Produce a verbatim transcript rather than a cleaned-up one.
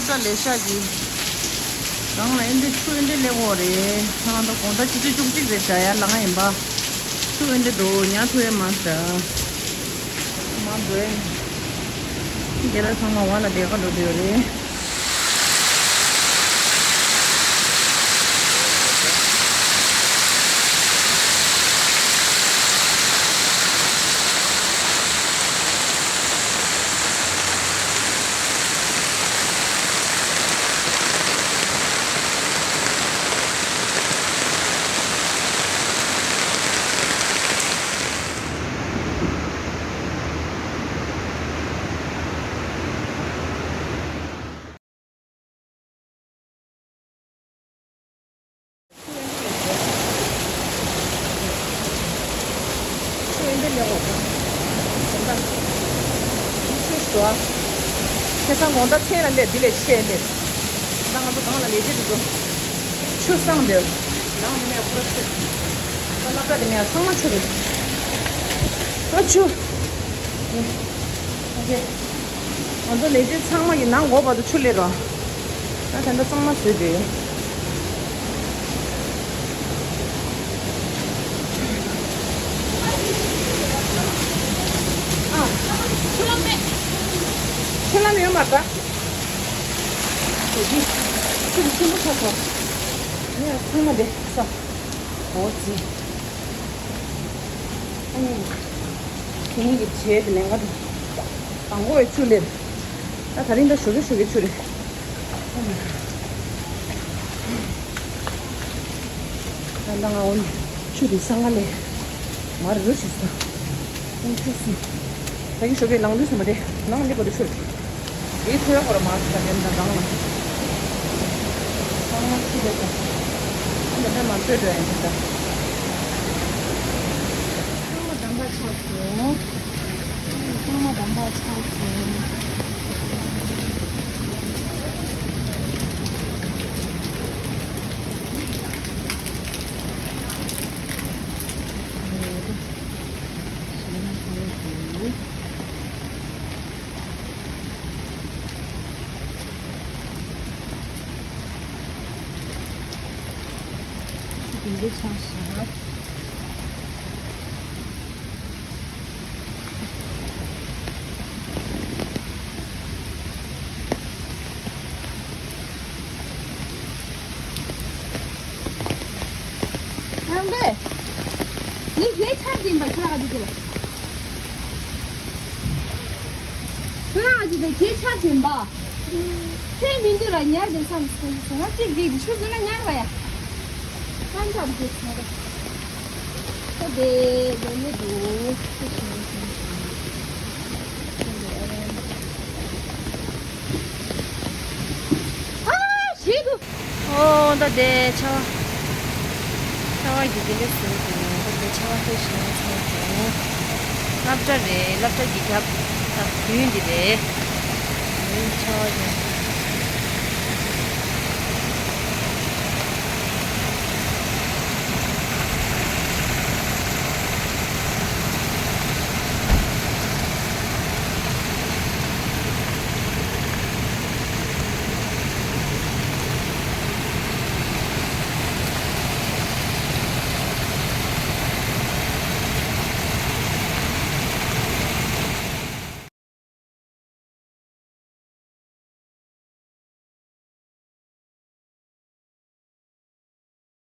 ས་ལས་ཤག་གི་རང་ལ་ཨེ་འདྲ་ཆུ་ཨེ་འདྲ་སླེབས་ཡོད་རེད། ང་ཚོ་དགོང་དག་ཆུ་ཚོད་བཅུ་གཅིག་རེད་བྱ་ཡ་ལ་ང་ཡིན་པ། ཆུ་ཨེ་འདྲ་འདུག་ཉར་ཐུབ་ཡ་མ་རེད། མ་འགྲོ་ཡ། རྒན་ལགས་ཚང་མ་བར་ལ་བསྡད་ག་འགྲོ་འདོད་རེད། ཆུ་ཡོད་འདི་ལས་འོ། ཁྱེད་ཚང་དགོང་དག་མཚན་ལ་འདི་འདི་ལས་ཆེ་འདི། ད་ང་ཚོ་གང་ལ་ལས་བྱེད་དུ་འགྲོ། ཆུ་བསང་འདི། ནང་འདི་ནས་ཁོ་ར་ཆུ། ད་སློབ་གྲྭ་འདི་ནས་ཚང་མ་ཆུ་རེད། ཨ་ཆུ། ཨ་ཅེ། ང་ཚོ་ལས་བྱེད་ཚང་མ་གི་ནང་སྒོ་བར་དུ་ཆུ་སླེབས་རོགས། ད་ད་ལྟ་གཙང་མ་བཟོས་ཏེ། ཨ། ཆུ་ལམ་ཡོད་མ་རེད། དེ་གི་ཆུ་ཆེན་པོ་ཆགས་སོང་། ངས་ཚང་མ་དེ་ས། འོ་ཙི། ཨ་ནི། དེ་གཉིས་ཀྱི་བྱས་ཏེ་ལན་ཁ་དང་པོ་བའི་ཆུ་སླེབས། ད་ད་རིང་ད་ཞོ་གི་ཞོ་གི་ཆུ་རེད། ད་ལྟ་ང་འོ་ནི་ཆུ་དེ་སང་ག་ལས་མར་རུ་ཞིག་སོང་། ཨུ་ཆུ་སི། ད་གི་ཞོ་གི་ལང་དུས་སོང་མ་རེད། ནང་འདི་བར་དུ་ཆུ་རེད། དེའི་ཐོད་ཁོ་ར་མ་ས་དེ་འདྲ་གང་ལ། ཚང་མ་ཆུ་རེད་ད། ཨ་འདི་འདྲ་མ་ཚོད་འགྲོ་ཡ་འདི་འདྲ། ཚང་མ་འདམ་པ་ཆགས་སོང་། ཚང་མ་འདམ་པ་ཆགས་སོང་། འདི་འདྲ་ཆགས་སོང་། རང་པས། ངས་གས་ཆར་སྦྱིན་པ་ཁྱོད་ལ་ག་དུས་ཁྱོད་ལ། ཁྱོད་ལ་ག་དུས་དེ་གས་ཆར་སྦྱིན་པ། ཁྱོད་མི་འདུག་ར་ཉར་དེ་བསམ་སོང་སོང་ན་གཅིག་གིས་ཆུ་བཟོས་ན་ཉར་བ་ཡ། ཁམ་ཆག་དེ་ཆར། ཁོ་དེ་དེ་ཡོད་འདུག་ཨ་ཞེས་འདུག་ཨོ་ད་དེ་ཆར་པ། ཆར་པ་གི་དེ་འདྲ་ཟེར་དུས་ད་དེ་ཆར་པ་ཕེབས་ཤིང་ཆར་པ་དེ། སློབ་གྲྭ་རེད། སློབ་གྲྭ་གི་རྒྱབ་ད་མདུན་འདི་རེད། ཆར་པ་དེ།